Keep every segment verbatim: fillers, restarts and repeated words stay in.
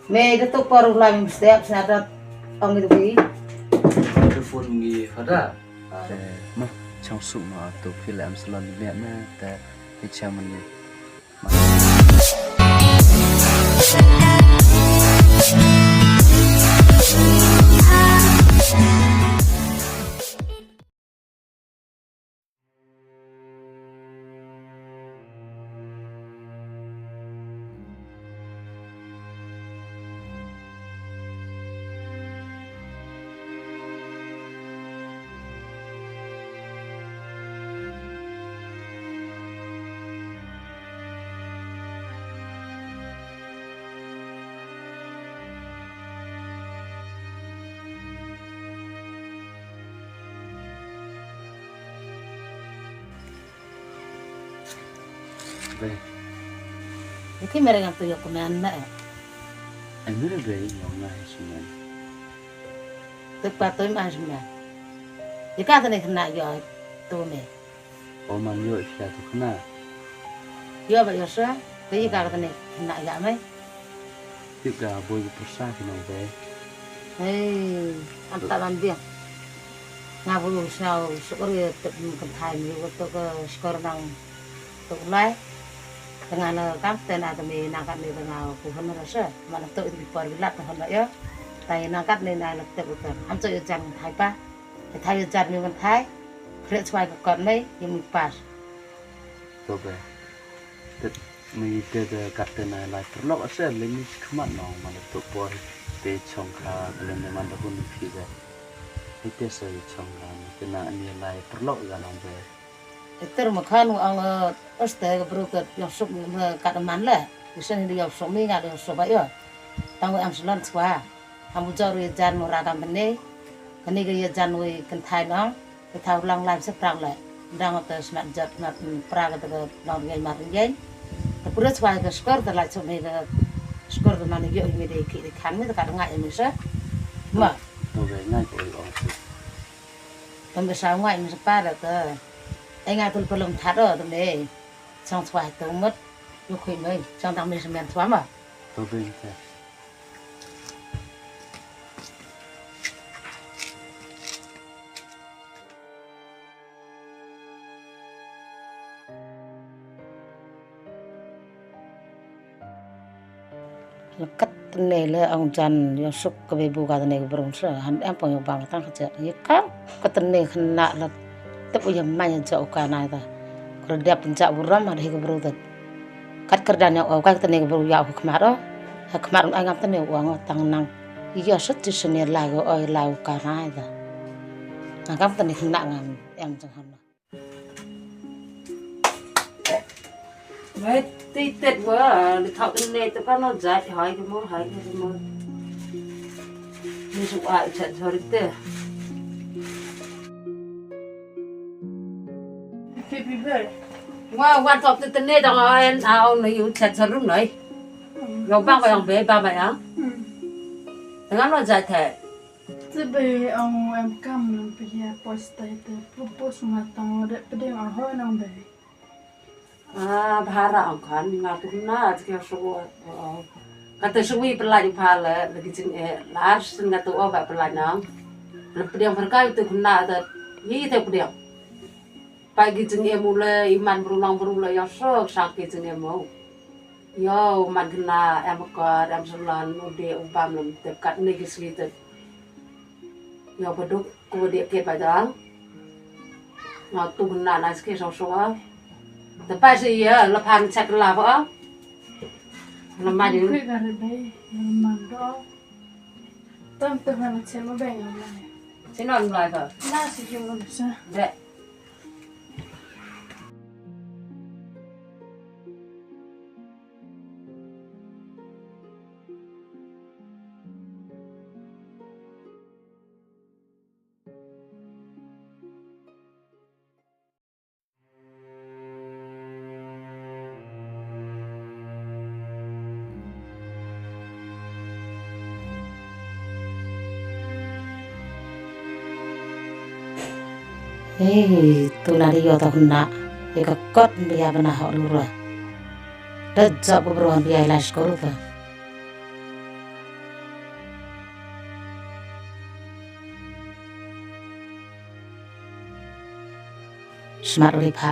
Me da tu por u lai me step sna da ong itu bi. Telefon ngi hada. Te ma chong suk ma tu phi la em salon ni me te phi chang man ni. Be. Iti mere ngam tu yok kuman na. Ai mere be yong na hi suman. Tu pa tu ma suman. Ika tane kena yo tu me. O man yo ika tu kena. Yo ba yo sa. Te ika tane kena ya me. Tip da boi ka pyrsa ki nong be. Hei, am ta ban biang. Nga bu sngau sukor ye tep kynthai mi ko to ka skor nang to lai. Tengah na kam tena temi nang kat ni tengah ku hon rasa. Mana to itu por bilat to hon ya. Tai nang kat ni na lek tep utar. Am to ye jang thai pa. Ye thai ye jar mi kynthai. Kret swai ka kot mei ye mi pas. To be. Tet me ite de kat te na lai perlok ase le ni khmat nong man to por te chong kha le ne man da hun phi de. Ite se chong kha te na ni lai perlok ga nong be. Iter ma khan ang oste ga bru ka yong suk me kat man le. Isen ni yong suk mi nga yong suk ba yo. Tang ang selon swa. Amu jor ye jan mo ragam bene. Kani ga ye jan we kynthai nong. Te thaw lang lai se prang le. Dang te smat jat smat pra ka te ka nong ngai mar ngai. Te pura chwa ka skor te lai chom he ka skor te mane yo me de ki de khan me te ka ngai me se. Ma. To be ngai ko ong. Te me sa ngai me se pa te. Ai ngai tul pelem that o te me. Chang chwa te mut. Yo khui me. Chang dang me se men chwa ma. To be te. Kat ne le ong jan yong suk ka be bu ka ne ka brung sa han em pong yong bang tang ka ja ye kam kat ne khna la tep u yong mai ja u ka na ta. Kro dep ja u ram ha de ka brung ta. Kat kyrdan ïa u, ka tene ka bru ïa u khmat o. Ha khmat u ai ngam tene u ong tang nang. Ïa sut ti sene la go oi la u ka rai da. Ngam tene khna ngam em jong hana. Wei ti tet wa li thok ne te ka no jai hai ke mo hai ke mo. Ni su ai chat jori te. Happy birthday. Wa wan thok te tene dang en a ong no yu chat sa rum noi. Yo bang ba yang be ba ba yang. Tengah no jai te. Te be ong em kam nang pia post te te pupus ma tang de peding a ho nang be. Ah, bhara ong khan nga tu na te ke so. Ka te sui pelai pha le lagi jing e lar sin nga tu o ba pelai nang. Le pediang berkai tu na te ni te pediang. Pai ki jingim u le iman bru nong bru le ïa sok sak ki jingim u. Ïa u man kena em ka em selan u de u bam lem tep kat ne ki sli tep. Ïa u beduk ku de ke ba dang. Nga tu kena na ski sok sok. Te pai si ïa le phan chak la ba. Le ma di. Kui ka re dei le man do. Tam tu han chen ma beng am lai. Chen on lai ba. Na si ju sa. De. Hei, tu na di yo ta huna, e ka kot bia bana hok lura. Da jop ko bro bia ila skor ta. Smat ri pha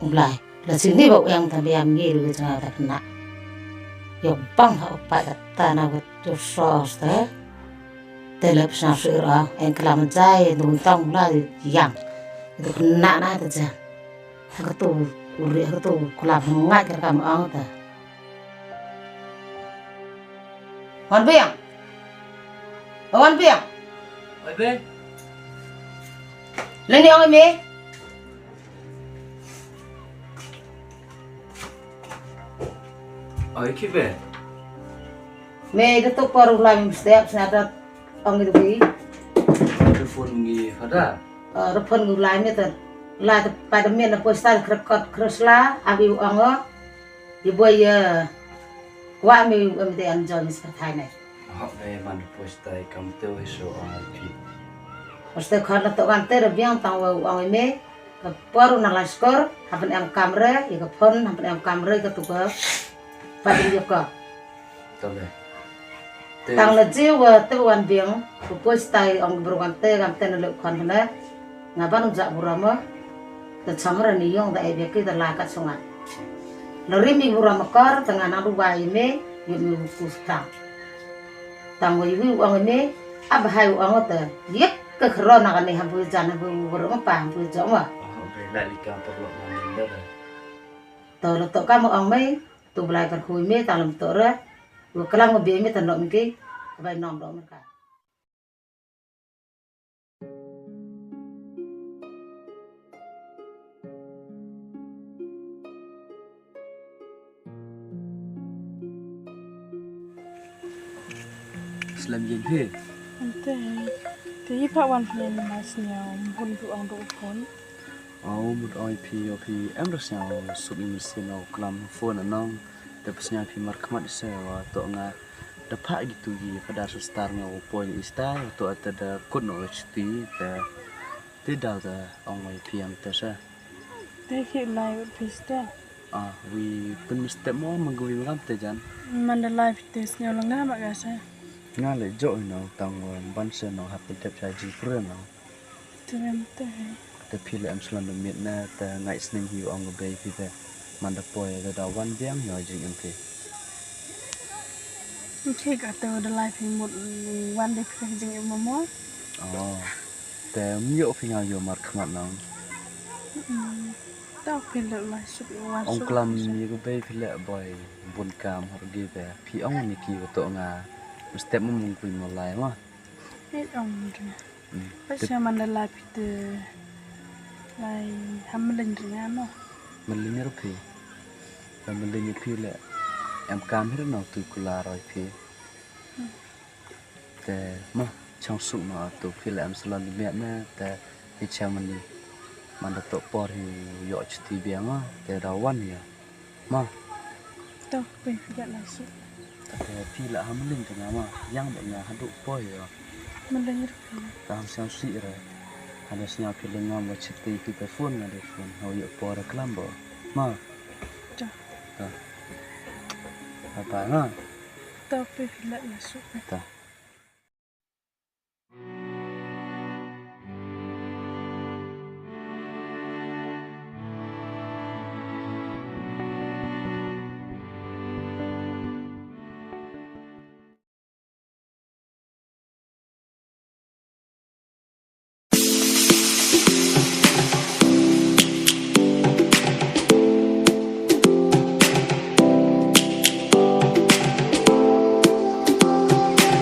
u Blai. La sini ba u eng ta biam ngi ru jnga ta kena. Yo bang ha u pai ta na ko tu sos te. Te lep sna sir a eng klam jai du tang la yang. Tu kena na ta ja. Ha ko tu ri ha ko tu klam ngai ka kam ang ta. Wan biang. Wan biang. Oi be. Leni ong me. Oi ki be. Me da tok paru lam step snata ong itu ki. Telepon ngi pada. Telepon ngi lai me ta. Lai ta pada me na posta krekot kresla abi ong. Ibu ya. Wa me em te an jon spertai ne. Hok dei man posta kam te we so ong pi. Posta khon to kan te biang tang wa ong me. Ka por u na la skor, hapen em kamre, i ka phone, hapen em kamre, ka tu ka. Padin yo ka. Tabe. Tang na je wa te wan biang, ku poi stai ong bru kan te, kan te na luk khon hne. Nga ban ja bura mo. Te chang ra ni yong da e bia ki da la ka sunga. La ri mi bura mo kar, te nga na du wa i me, yo mi ku stang. Tang wa i wi ong i me, ab hai ong te. Yek ka khro na ka ni ham pu jan ham pu bura mo pa ham pu jo mo. Oh, be la li ka por lo ma ni da. To lo to ka mo ong me, tu blai kar khui me, tang lam to re. Wa klang wa be me tan lo me ki, ka bai nong do me ka. Slem yin he. Ante, te yi pa wan phi ni mas ni au, mun tu ang do phone. Au, mun ai phi, au phi, em ras ni au, sup ni sin au, klam phone anong, te pas ni phi mar khmat se wa to nga. Da pha gitu gi pada sa star nga u poi ni star to ata da kut no chti te te dal da ong mai piam te sa. Te khi lai pista. Ah, wi pun step mo mangwi ngam te jan. Man da lai piste snyo lo nga ma ga sa. Nga le jo no tang ban se no hap te tep sa ji pura no. Te phi le em slon da miet na te ngai sning hi ong bei phi te. Man da poi da da wan biang hi jing em phi. Ngi ka te da lai phi mut wan de phi jing em mo. Oh. Te myo phi nga yo mar khmat nang. Ta phi le lai sup wan. Ong klam ni ko bei phi le boi bun kam har gi te. Phi ong ni ki ko to nga. Step mo mung kui mo lai mo. Ni ong de. Pas ya man da lai phi te lai ham lin ri nga mo. Malin ri phi. Ham lin ri phi le. Em kam hir nau tu kula roi phi. Te ma chang suk ma tu phi le em salon di miat na te hi chang mani. Man da to por hi yo chiti biang ma te da wan ya. Ma. To pe phi da lai suk. Te phi la ham ling te nga ma yang ba nga hadu poi yo. Malin ri phi. Ta ham siang si re. Hada siang phi le ngam wa chiti phi te phone nga de phone. Hau yo por klam bo. Ma. To. To. Apa nga. To pe phi la lai suk. To.